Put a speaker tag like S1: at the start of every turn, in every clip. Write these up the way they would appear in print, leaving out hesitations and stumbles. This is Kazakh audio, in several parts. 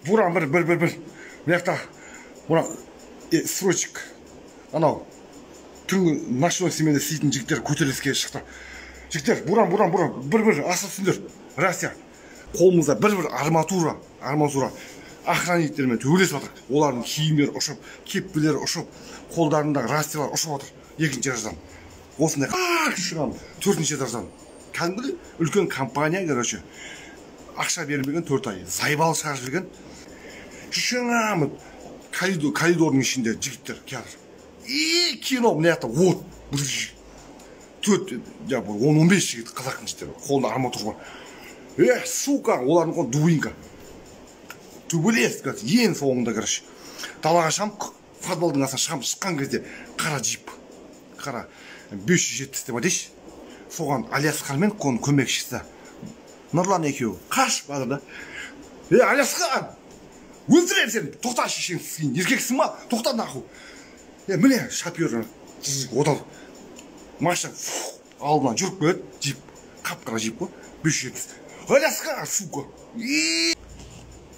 S1: Буран бір бір бір бір. Мына жақта мына срочик анау түнгі ночной сменде істейтін жігіттер көтеріліске шықты. Жігіттер, буран, буран, буран, бір бір асып түсіңдер. Россия. Қолымызда бір бір арматура, арматура. Охранниктермен төбелесіп жатыр. Олардың киімдері ұшып, кепкелері ұшып, қолдарындағы рациялар ұшып жатыр. Екінші этаждан. Осындай шығамын, төртінші этаждан. Кәдімгідей үлкен компания, короче. Ақша бермеген 4 ай. Зайбал шығарып жіберген. Шығамын. Коридордың ішінде жігіттер келатыр. И кино мына жақта от. 4, я 10-15 жігіт, қазақтың жігіттері. Қолында арматура бар. Сука, олардың қолында дубинка. Төбелес, короче, ең соңында, короче. Далаға шығам, подвалдың астына шығам, шыққан кезде қара джип, қара 570 деп айтайыншы. Соған Алиасқар мен оның көмекшісі Нұрлан екеуі қашып жатыр да. Алиасқар, өлтіремін сені, тоқта шешең, сен еркексің ба? Тоқта нахуй. Міне шофер отал машина алдынан жүріп келеді, джип, қап-қара джип қой, 570. Алиасқар, сука.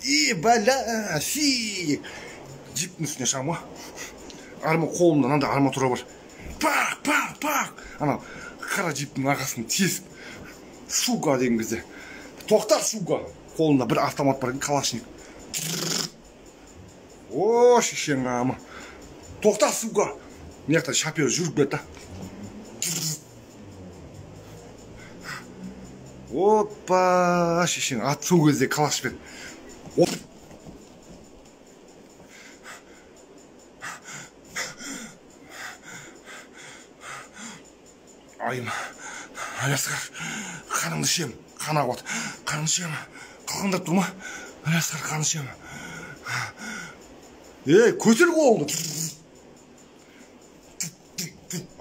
S1: И бәлә, фи. Джиптің үстіне шығамын ғой. Арма қолымда мынандай арматура бар. Пақ, пақ, пақ. Анау қара джиптің арқасын тесіп, сука деген кезде. Тоқта, сука. Қолында бір автомат бар екен, калашник. О, шешең ама. Тоқта, сука. Мына жақта шофер жүріп кетті. Опа, шешең, ат сол кезде калашпен. Айым, Алиасқар, қаныңды ішемін, қан ағып жатыр. Қаныңды ішемін, қылқындап тұр ма? Алиасқар, қаныңды ішемін. Ей, көтер қолыңды.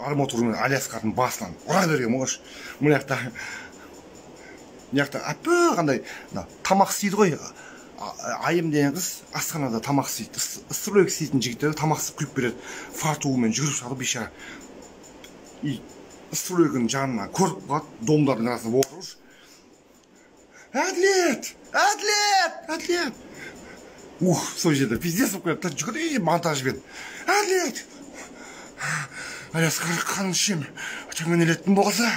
S1: Арматурамен Алиасқардың басынан ұра берген ғой. Мына жақта, мына жақта әпі қандай тамақ істейді ғой. Айым деген қыз асханада тамақ істейді. Ыстық істейтін жігіттер тамақ істеп құйып береді. Фартуымен жүгіріп шығады бейшара. И ыстық жанына көріп қалады, домдардың арасында отырып. Әділет! Әділет! Әділет! Ух, сол жерде пиздец болып кетті. Жүгіріп монтажбен. Әділет! Алиасқар, қанын ішемін. Төменелеттің болса,